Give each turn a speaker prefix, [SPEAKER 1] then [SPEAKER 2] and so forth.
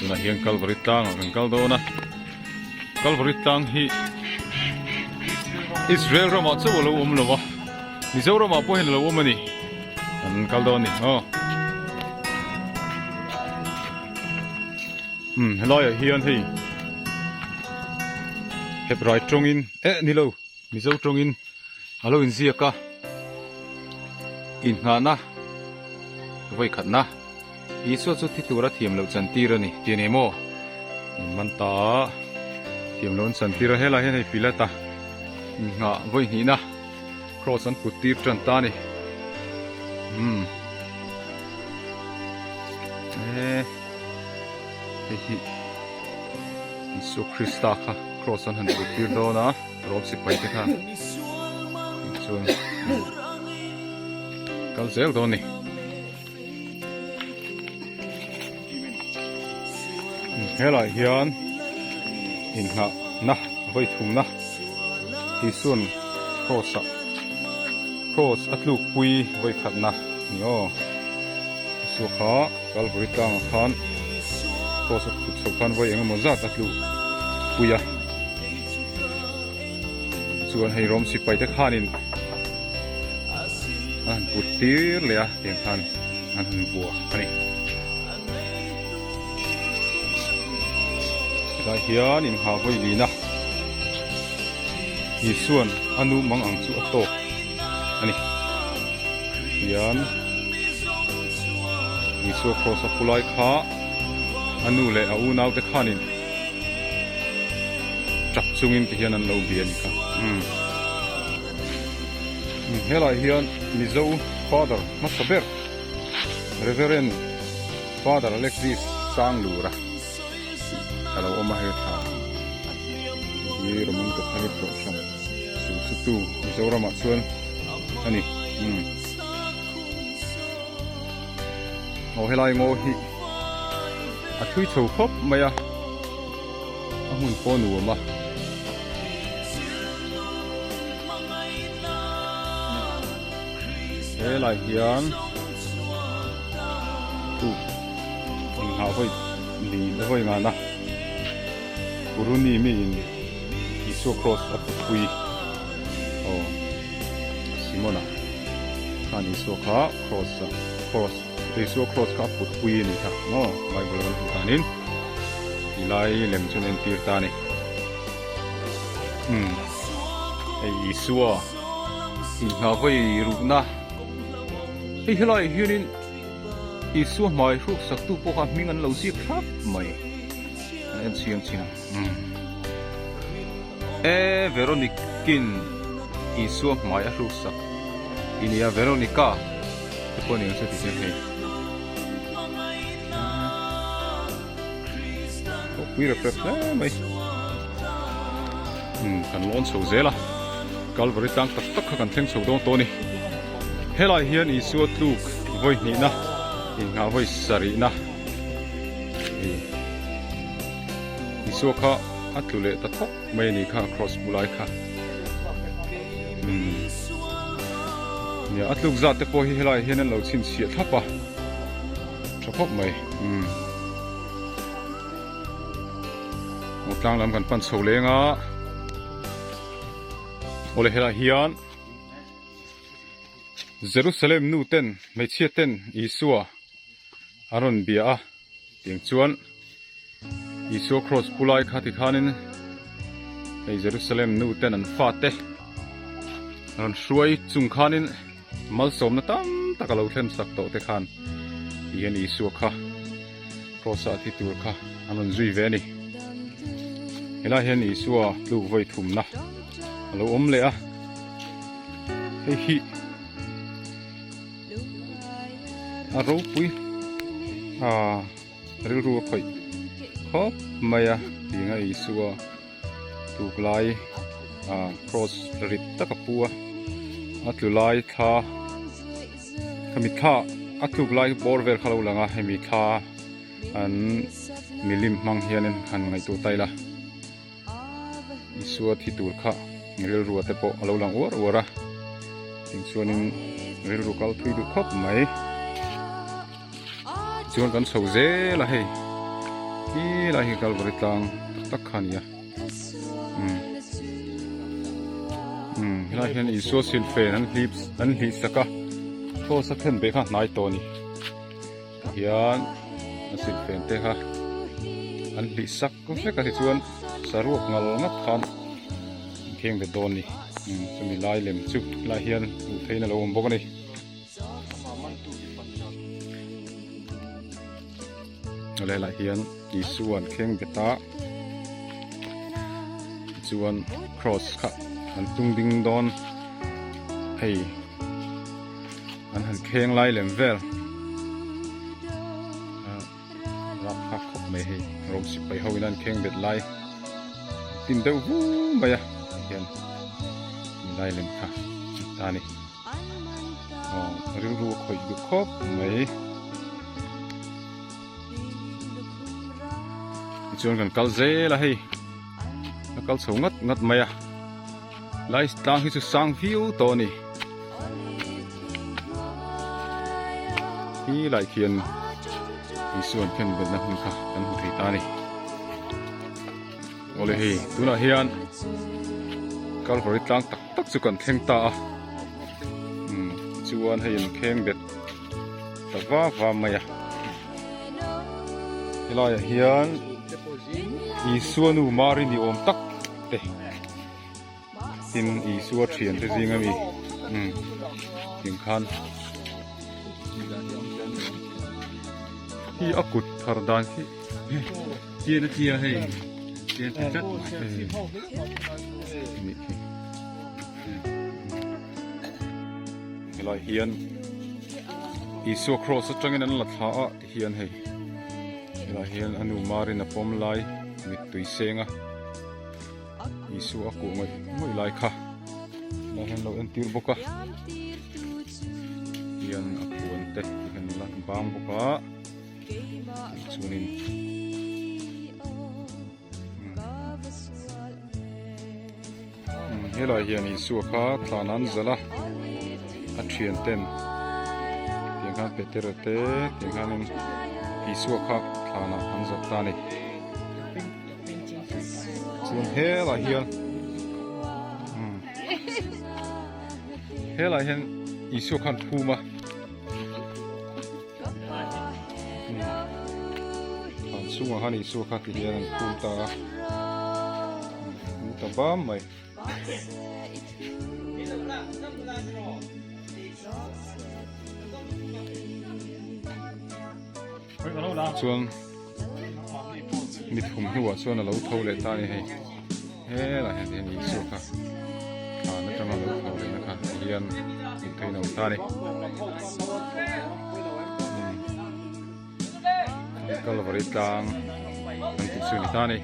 [SPEAKER 1] Tunah hian Kalvari tlangah kan kal dawn a, Kalvari tlang hi Israel ramah chauh a lo awm lo a, Mizoramah pawh hian a lo awm a ni, kan kal dawn a ni aw. Umm helaiah hian hei Hebrai tawngin eh ni lo Mizo tawngin a lo inziak a, inngahna vawikhatna Isua chu thi tura thiam loh chantir a ni tih a ni maw? In man ta a, thiam loh an chantir a, helaiah hian hei Pilata inngah vawihnihna cross an put tir tan ta a ni. Umm e hei hi Isua Krista kha cross an han put tir dawn a. Rawp sipai te kha chuan kal zel dawn ni. Helai hian inngah na vawi thum na Isuan cross ah cross a tluk pui vawi khat na ni aw. Isua kha Kalvari tlangah khan cross a put chhoh khan vawi engemaw zat a tluk pui a. Chuan hei rawm sipai te khanin an han put tir leh a tiang khan an han vuah a ni. Helai hian inhah vawi lin a, Isua'n a nu mang ang chu a tawk a ni. Hian Isua cross a pu lai kha a nu leh a unau te khanin Tap chungin ti hian an lo bia a ni kha. Umm. Helai hian Mizo Father hmasa ber Reverend Father Alexis Sanglura a lo awm a hei tha. Hi Roman Catholic Kohhran sulsutu Mizoramah chuan a ni. Umm. Aw helai ngaw hi a thui chho khawp mai a. A hmun pawh nuam a. Helai hian tuk inghah vawi li vawi ngana Puruni mi in Isua cross a putpui aw Simona khan Isua kha cross a cross Isua cross kha a putpui a ni kha maw Bible a kan hmuh danin. Ti lai lem chu an entir ta a ni. Umm hei Isua inhna vawi rukna hei helaiah hianin Isua hmai hruk saktu pawh kha hming an lo ziak thlap mai an en chhiang chhin a umm e Veronikin Isua hmai a hruk sak i nia Veronica te pawh a ni ang chu ti hian hei. Pui rep rep hle mai umm kan lawn chho zel a Calvary tlang tak tak kha kan thleng chho dawn tawh a ni helai hian Isua tluk vawi hnihna inngah vawi sarihna ih Isua kha a tlu leh ta thawk mai a ni kha cross bulai kha umm nia a tluk zat te pawh hi helai hian an lo chhinchhiah thlap a. Tha khawp mai umm aw tlang lam kan pan chho leng a awle helai hian Jerusalem nu ten hmeichhia ten Isua a rawn bia a tiang chuan Isua cross pu lai kha tikhanin hei Jerusalem nu ten an fate rawn hruai chung khanin Malsawmna tam tak a lo thlen sak tawh te khan ti hian Isua kha cross ah thi tur kha an rawn zui ve a ni. Helai hian Isua tluk vawi thumna a lo awm leh a, hei hi a ropui a rilru a khawih khawp mai a tinga Isua tuk lai ah cross rit tak a pu a a tlu lai thla khami thla a tluk lai bawr vel kha a lo lang a hemi thla an milim hmang hianin han ngaihtuah ta ila Isua thi tur kha rilru te pawh a lo lang uar uar a tichuanin rilru kal thui duh khawp mai. Chuan kan chho zel a hei. Khi lai hi Kalvari tlang tak tak kha a ni a umm umm helai hian Isua silfen an hlip an hlih sak a cross a then beh kha a hnai tawh a ni tihian a silfen te kha an hlih sak vek a tichuan saruak ngal ngat khan an kheng bet dawn a ni umm chumi lai lem chu helai hian hmuh theihin a lo awm bawk a ni. A lehlah hian Isua an kheng bet a tichuan cross kha an tung ding dawn hei an han kheng lai lem vel ah rapthlak khawp mai hei rawng sipai ho in an kheng bet lai tin deuh vu mai a tihian lai lem kha ta a ni. Aw rilru a khawih duh khawp mai. Tichuan kan kal zel a hei a kal chho ngat ngat mai a lai tlang hi chu sang viau tawh a ni khi lai khian Isua an khen belhna hmun kha kan hmu thei ta a ni. Awle hei tunah hian Kalvari tlang tak tak chu kan thleng ta a umm chuan hei an kheng bet ta va va mai a helaiah hian Isua nu Mari ni awm tak te tin Isua thian te zing ami umm tiang khan hi a kut thar dan khi.
[SPEAKER 2] Chian a chia hei chian ta tlat mai.
[SPEAKER 1] Helai hian Isua cross atangin an la thla a ti hian hei helai hian a nu Marin a pawm lai mittui seng a Isua a kuh ngawih ngawih lai kha helai hian lo entir bawk a hian a puan te ti hian la bang bawk a. Chuanin helai hian Isua kha thlan an zalh a, a thian ten tiang khan Petera te tiang khanin Isua kha thlanah an zalh ta a ni. Chuan helai hian helai hian Isua khan phum a. Thlan chhungah khan Isua kha ti hian an phum ta a, an ta bam mai. Chuan mithum hnuah chuan a lo tho leh ta a ni hei. Helai hian hian Isua kha thlan atanga lo tho lehna kha ti hian hmuh theihin a awm ta a ni. Kalvari tlang an tih chu a ni ta a ni.